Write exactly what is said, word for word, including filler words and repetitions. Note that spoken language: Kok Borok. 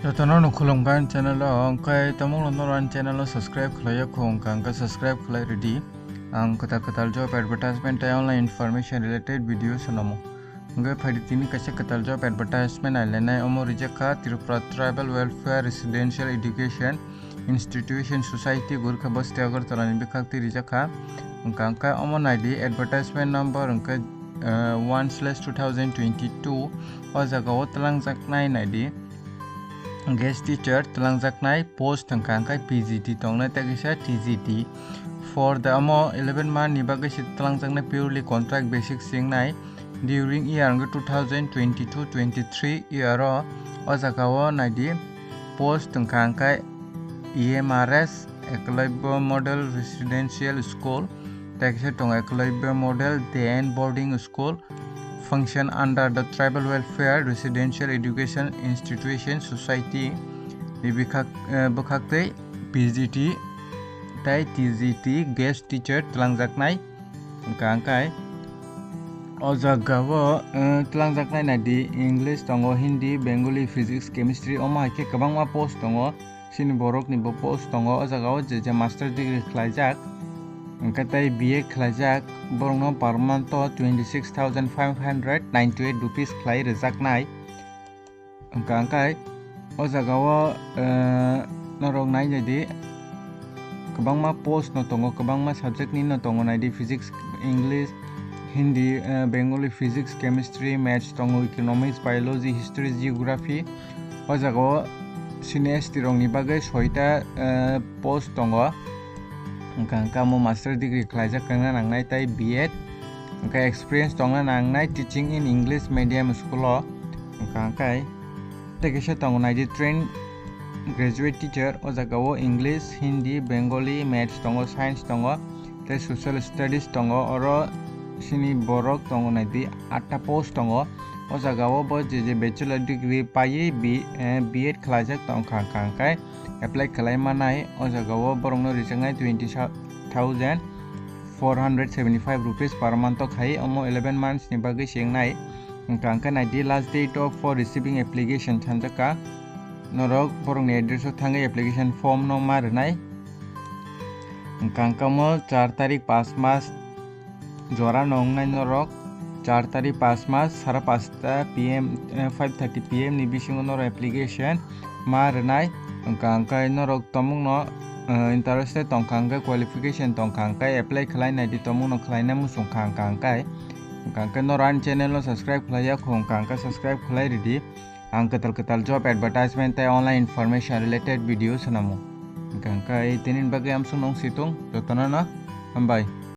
Jotono no khulumkha ani channel o, hwnkhe tamungno norok ani channel o subscribe khlaiya kho wngkha, hwnkhe subscribe khlai rwdi. Ang kwtal kwtal job advertisement tei online information related video swnamo. Hwnkhe phaidi tini kaisa kwtal job advertisement nailainai, omo rijak kha Tripura Tribal Welfare Residential Education Institution Society, Gurkha Basti Agartala ni bwkhak twi rijak kha. Hwnkha hwnkhe omo naidi advertisement number hwnkhe, eh, one slash two thousand twenty-two, o jaga o twlangjaknai naidi. Guest teacher twlangjaknai post hwnkha hwnkhe P G T tongnai tei kisa T G T. For the omo eleven month ni bagwi se twlangjaknai purely contract basis se wngnai. During year hwnkhe two thousand twenty-two twenty-three year o, o jaga o naidi post hwnkha hwnkhe E M R S, Ekalabya Model Residential School, tei kisa tongo Ekalabya Model Day and Boarding School, function under the Tribal Welfare Residential Education Institution Society ni bwkhak, eh, bwkhaktwi P G T tei T G T guest teacher twlangjaknai. Hwnkha hwnkhe o jaga o, eh, twlangjaknai naidi English tongo, Hindi, Bengali, Physics, Chemistry, omo hai khe kwbangma post tongo. Chini borok ni bo post tongo o jaga o, je je master degree khlaijak, hwnkhe tei B Ed khlaijak, borok no per month o twenty six thousand five hundred ninety eight rupees khlai rwjaknai. Hwnkha hwnkhe o jaga o, eh, norok nai naidi, kwbangma post no tongo, kwbangma subject ni no tongo, naidi Physics, English, Hindi, eh, Bengali, Physics, Chemistry, Maths tongo, Economics, Biology, History, Geography. O jaga o chini S T rok ni bagwi soita, eh, post tongo. Hwnkha hwnkhe omo master degree khlaijak wngna nangnai tei B Ed, hwnkhe experience tongna nangnai teaching in English medium school o. Hwnkha hwnkhe tei kisa tongo naidi trained graduate teacher, o jaga o English, Hindi, Bengali, Maths tongo, Science tongo, tei Social Studies tongo. Oro chini borok tongo naidi atta post tongo. O jaga o bo je je bachelor degree paiwi B-, eh, B Ed khlaijak tongkha, hwnkha hwnkhe apply khlai manai. O jaga o borok no rijaknai twenty thousand four hundred seventy five rupees per month o khai, omo eleven months ni bagwi se wngnai. Hwnkha hwnkhe naidi last date of for receiving application sanjak kha. Norok borok ni address o thangwi application form no ma rwnai. Hwnkha hwnkhe omo char tarik pas mas jora no wngnai norok, char tarik pas mas sara pasta P M, eh, five thirty P M ni bisingo norok application ma rwnai. Hwnkha hwnkhe norok tomungno, eh, interested tongkha hwnkhe qualification tongkha hwnkhe apply khlai naidi tomungno khlaina muchungkha hwnkha hwnkhe. Hwnkha hwnkhe norok ani channel no subscribe khlaiya kho hwnkha hwnkhe subscribe khlai rwdi. Ang kwtal kwtal job advertisement tei online information related video swnamo. Hwnkha hwnkhe tini bagwi amsong nong situng jotono no hambai.